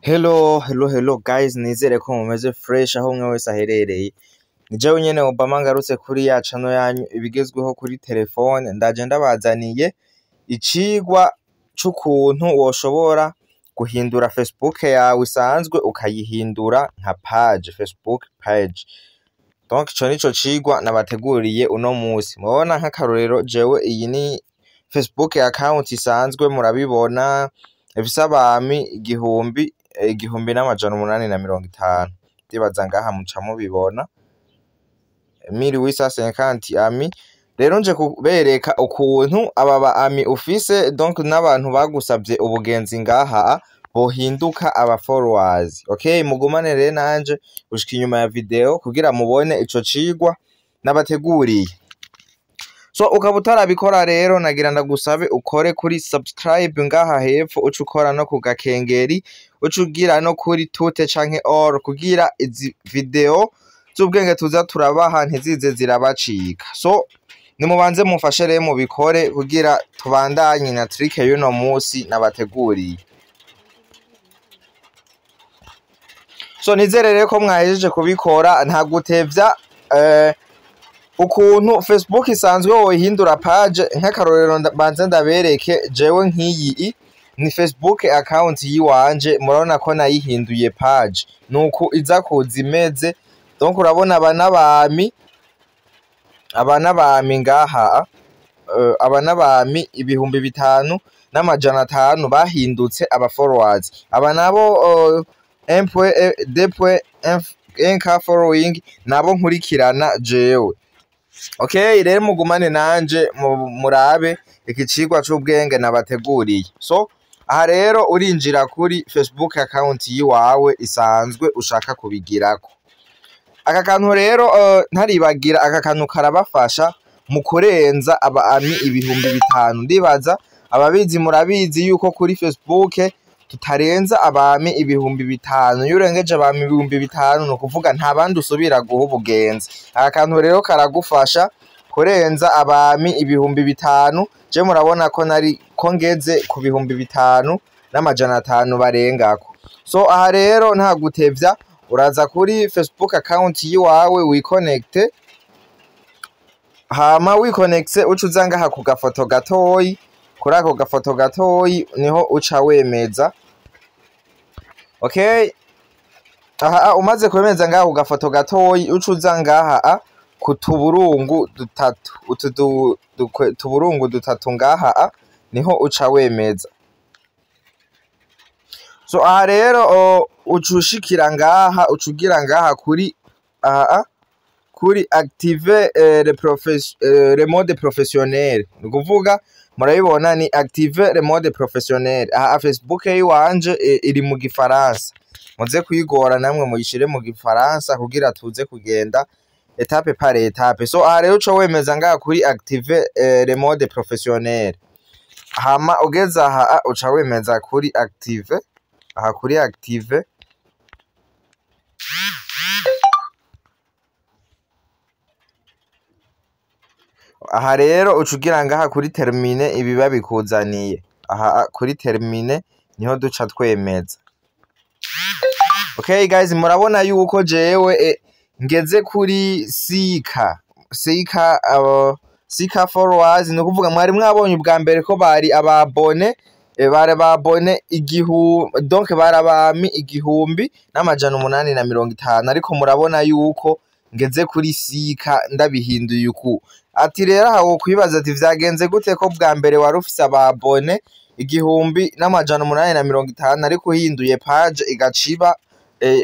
Hello, hello, hello guys, nizere ko mumeze fresh aho umwe wese aherereye. Ni jewe nyene Obama ngarutse kuri ya channel yanyu ibigezweho kuri telefone, ndaje ndabazaniye icigwa c'ukuntu woshobora guhindura Facebook yawe isanzwe ukayihindura nka page, Facebook page. Donc ico nico cigwa nabateguriye uno musi. Murabona nk'akarorero jewe iyi ni Facebook account isanzwe murabibona, ifise abami igihumbi 1850. Ndibaza ngaha muca mubibona. 1850 ami. Rero nje kubereka ukuntu aba ba ami ufise, donc n'abantu bagusavye ubugenzi ngaha bohinduka aba followers. Okay, mugumane rero nanje gushika inyuma ya video kugira mubone ico cigwa nabateguriye. So ukaba utarabikora rero nagira ndagusabe ukore kuri subscribe ngaha hepfo, uce ukora no ku gakengeri, uce ugira no kuri tute canke all kugira izi video z'ubwenge tuza turabaha ntizize zirabacika. So nimubanze mufashe rero mubikore kugira tubandanye na trick y'uno musi nabateguriye. So nizere rero ko mwahejeje kubikora, nta gutevya. Ukuntu Facebook isanzwe wohindura page, nk'akarorero banze ndabereke jewe nk'iyi ni Facebook account yiwanje, murabona ko nayihinduye page nuko iza kuza imeze. Donc urabona aba n'abami ngaha, aba n'abami 5500 bahindutse aba followers, aba nabo 1.2.1k following nabo nkurikirana jewe. Okay, rero mugumane nanje murabe iki cigwa c'ubwenge nabateguriye. So aha rero urinjira kuri Facebook account yiwawe isanzwe ushaka kubigirako. Aka kantu rero ntaribagira, aka kantu karabafasha mu kurenza aba ami 5000. Ndibaza ababizi murabizi yuko kuri Facebook tutarenza abami 5000. Iyo urengeje abami 5000 no kuvuga nta bandi usubira guha ubugenzi. Aka kantu rero karagufasha kurenza abami 5000. Je murabona ko nari ko ngeze ku 5500 barengako. So aha rero nta gutevya, uraza kuri Facebook account yiwawe wiconnecte, hama wiconnecte uca uza ngaha ku gafoto gatoyi. Kuri ako gafoto gatoyi niho uca wemeza. Okay, aha umaze kwemeza ngaha ku gafoto gatoyi uca uza ngaha ku tuburungu dutatu, utu tuburungu dutatu ngaha niho uca wemeza. So aha rero uca ushikira ngaha, uca ugira ngaha kuri aha kuri active le mode professionnel. Ni kuvuga murabibona ni active le mode professionnel. Aha Facebook yiwanje iri mu gifaransa, muze kuyigora namwe muyishire mu gifaransa kugira tuze kugenda etape par etape. So aha rero uca wemeza ngaha kuri active le mode professionnel, hama ugeze aha uca wemeza kuri active, aha kuri active. Aha rero uca ugira ngaha kuri termine ibiba bikuzaniye. Aha kuri termine niho duca twemeza. Okay guys, murabona yuko jewe ngeze kuri sika followers. Ni ukuvuga mwari mwabonye ubwa mbere ko bari ababone, bari babone igihumbi, donc bari abami 1850, ariko murabona yuko ngeze kuri sika ndabihinduye uku. Ati rero aha wokwibaza ati vyagenze gute ko bwa mbere wari ufise ababone 1850 ariko uhinduye page igaciba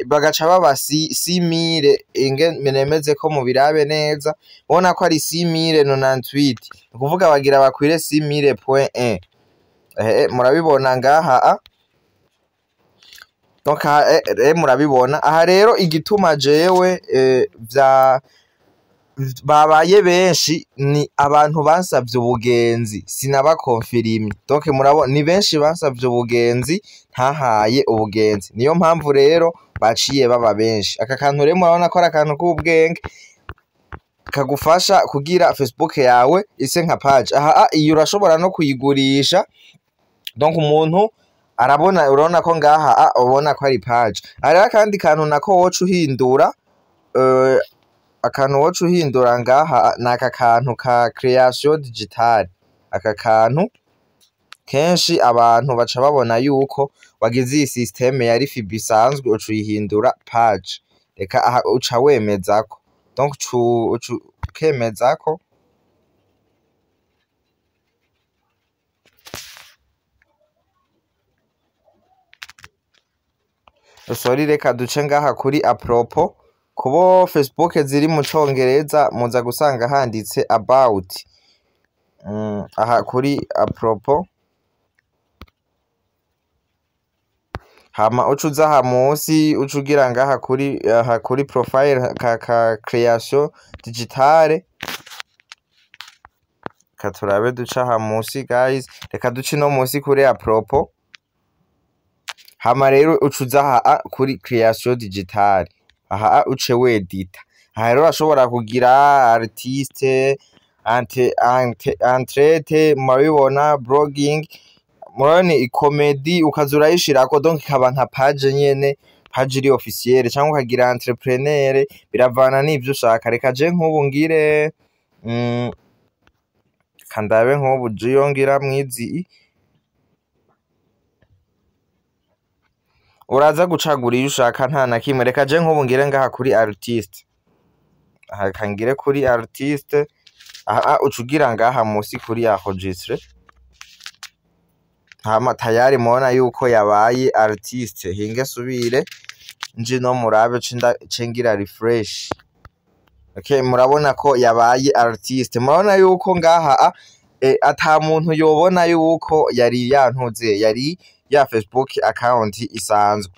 bagaca baba 6000. Inge nemeze ko mubirabe neza, ubona ko ari 6098, ni kuvuga bagira bakwire 6000.1. Murabibona ngaha. Donc murabibona aha rero igituma jewe vya babaye benshi ni abantu bansavye ubugenzi sinabakonfirimye. Donc murabona ni benshi bansavye ubugenzi ntahaye ubugenzi, niyo mpamvu rero baciye baba benshi. Aka kantu rero murabona ko ari akantu k'ubwenge kagufasha kugira Facebook yawe ise nka page. Aha iyi urashobora no kuyigurisha, donc umuntu Arabona, urabona ko ngaha ubona ko ari page. Hariho akandi kantu nako woca uhindura, akantu woca uhindura ngaha ni aka kantu ka création digitale. Aka kantu kenshi abantu baca babona yuko wagize iyi système yari FB isanzwe, uca uyihindura page. Reka aha uca wemezako, donc uca ukemezako. Sorry, reka duce ngaha kuri à propos. Kubo Facebook ziri mu congereza muza gusanga handitse about. Aha kuri à propos, hama uca uza aha musi, uca ugira ngaha kuri aha kuri profile ka création digitale. Reka turabe, duce aha musi guys, reka duce no musi kuri à propos. Hama rero uca uza aha kuri création digitale, aha uce wedita. Aha rero urashobora kugira artiste, athlète, murabibona, blogging, murabona, i comédie, ukaza urayishirako, donc ikaba nka page nyene, page iri officielle, cyangwa ukagira entrepreneur, biravana n'ivyo ushaka. Reka je nk'ubu ngire, kandabe nk'ubu jiyo ngira mwizi. Uraza gucagura iyo ushaka, nta na kimwe. Reka je nk'ubu ngire ngaha kuri artiste. Aha reka ngire kuri artiste. Aha uca ugira ngaha musi kuri enregistrer, hama tayari mubona yuko yabaye artiste. Hinge subire nje no murabe, ce ngira refresh. Okay, murabona ko yabaye artiste. Murabona yuko ngaha ata muntu yobona yuko yari yantuze, yari ya Facebook account isanzwe.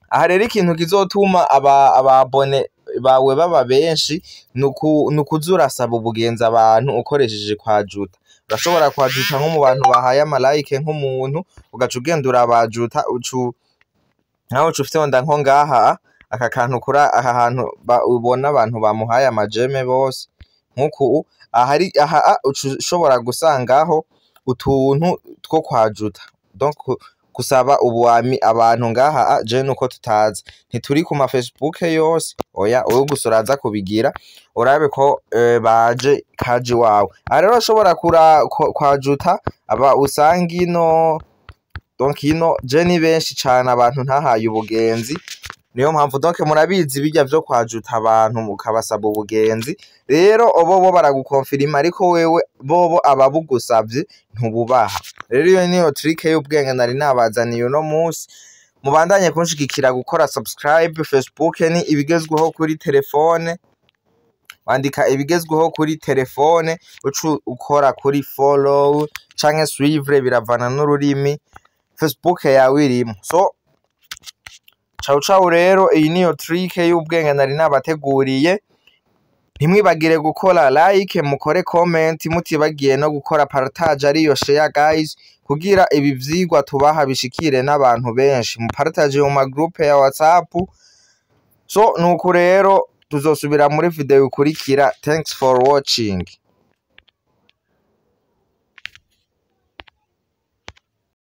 Aha rero ikintu kizotuma aba abonnés bawe baba benshi nukuza urasaba ubugenzi abantu ukoresheje kwajuta. Urashobora kwajuta nko mu bantu bahaye ama like nk'umuntu, ugaca ugenda urabajuta, ucu nkaho uca ufyonda nko ngaha aka kantu kuri aha hantu ubona abantu bamuhaye ama j'aime bose nkuku ahari. Aha uca ushobora gusangaho utuntu two kwajuta, donc gusaba ubuami abantu. Ngaha je nuko tutazi, ntituri ku ma Facebook yose, oya, wewe gusa uraza kubigira urabe ko baje kaje iwawe. Aha rero urashobora kwajuta aba usanga ino, donc ino je ni benshi cane abantu ntahaye ubugenzi, niyo mpamvu. Donc murabizi birya vyo kwajuta abantu mukabasaba ubugenzi. Rero bobo baragukonfirima, ariko wewe bobo ababugusavye ntububaha. Rero iyo niyo trick y'ubwenge nari nabazaniye uno musi. Mubandanye kunshigikira gukora subscribe. Facebook ni ibigezweho kuri telefone, wandika ibigezweho kuri telefone, uca ukora kuri follow canke suivre, biravana n'ururimi Facebook yawe irimo. So ciao ciao. Rero iyi niyo trick y'ubwenge nari nabateguriye. Ntimwibagire gukora like, mukore comment, mutibagiye no gukora partage, ariyo share guys, kugira ibi vyigwa tubaha bishikire n'abantu benshi. Mupartage mu ma groupe ya WhatsApp. So nuko rero tuzosubira muri video ikurikira. Thanks for watching.